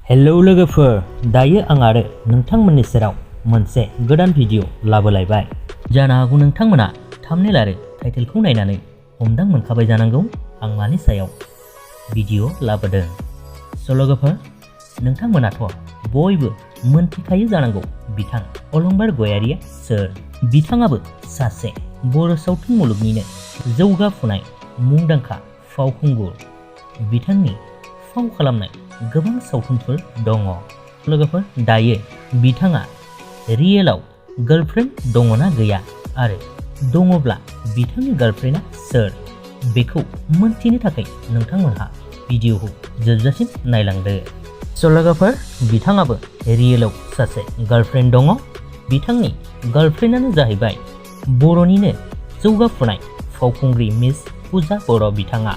Hello लोगोफोर, दायो आं आरो नोंथांमोननि सेराव मोनसे गोदान भिडिअ लाबोलायबाय। जानो हागौ नोंथांमोना थाम्बनेल आरो टाइटेलखौ नायनानै हमदां मोनखाबाय जानांगौ आं मानि सायाव भिडिअ लाबोदों। स' लोगोफोर, नोंथांमोनाथ' बयबो मोनथिखायो जानांगौ बिथां अलंबार गयारीया सोर। बिथाङाबो सासे बर' सावथुन मुलुगनिनो जौगाफुनाय मुंदांखा फावखुंगुर। बिथांनि फाव खालामनाय गोबां सावथुनफोर दङ। लोगोफोर, दायो बिथाङा रियेलाव गार्लफ्रेन्ड दङना गैया आरो दङब्ला बिथांनि गार्लफ्रेन्डआ सोर, बेखौ मोनथिनो थाखाय नोंथांमोनहा भिडिअखौ जोबजासिम नायलांदो। स' लोगोफोर, बिथाङाबो रियेलाव सासे गार्लफ्रेन्ड दङ। बिथांनि गार्लफ्रेन्डआनो जाहैबाय बर'निनो जौगाफुनाय फावखुंग्रि मिस पुजा बर' बिथाङा।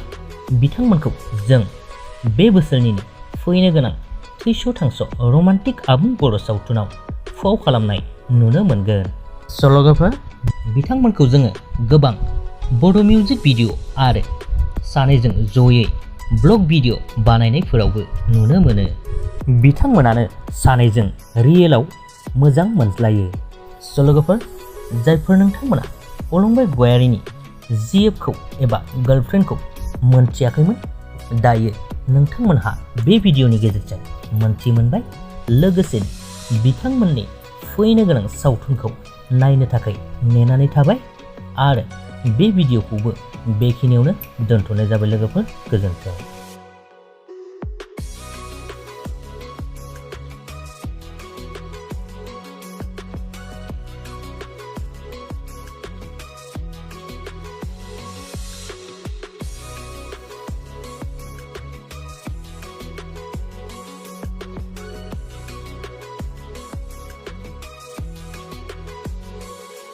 बिथांमोनखौ जों बे बोसोरनिनो फैनो गोनां थैस' थांस' रमान्टिक आबुं बर' सावथुनाव फाव खालामनाय नुनो मोनगोन। स' लोगोफोर, बिथांमोनखौ जोङो गोबां बर' मिउजिक भिडिअ आरो सानैजों जयै ब्लग भिडिअ बानायनायफोरावबो नुनो मोनो। बिथांमोनानो सानैजों रियेलाव मोजां मोनज्लायो। स' लोगोफोर, जायफोर नोंथांमोना अलंबार गयारीनि जिएफखौ एबा गार्लफ्रेन्डखौ मोनथियाखैमोन, दायो नोंथांमोनहा बे भिडिअनि गेजेरजों मोनथि मोनबाय। लोगोसे बिथांमोननि फैनो गोनां सावथुनखौ नायनो थाखाय नेनानै थाबाय आरो बे भिडिअखौबो बेखिनियावनो दोनथ'नाय जाबाय लोगोफोर। गोजोन्थों।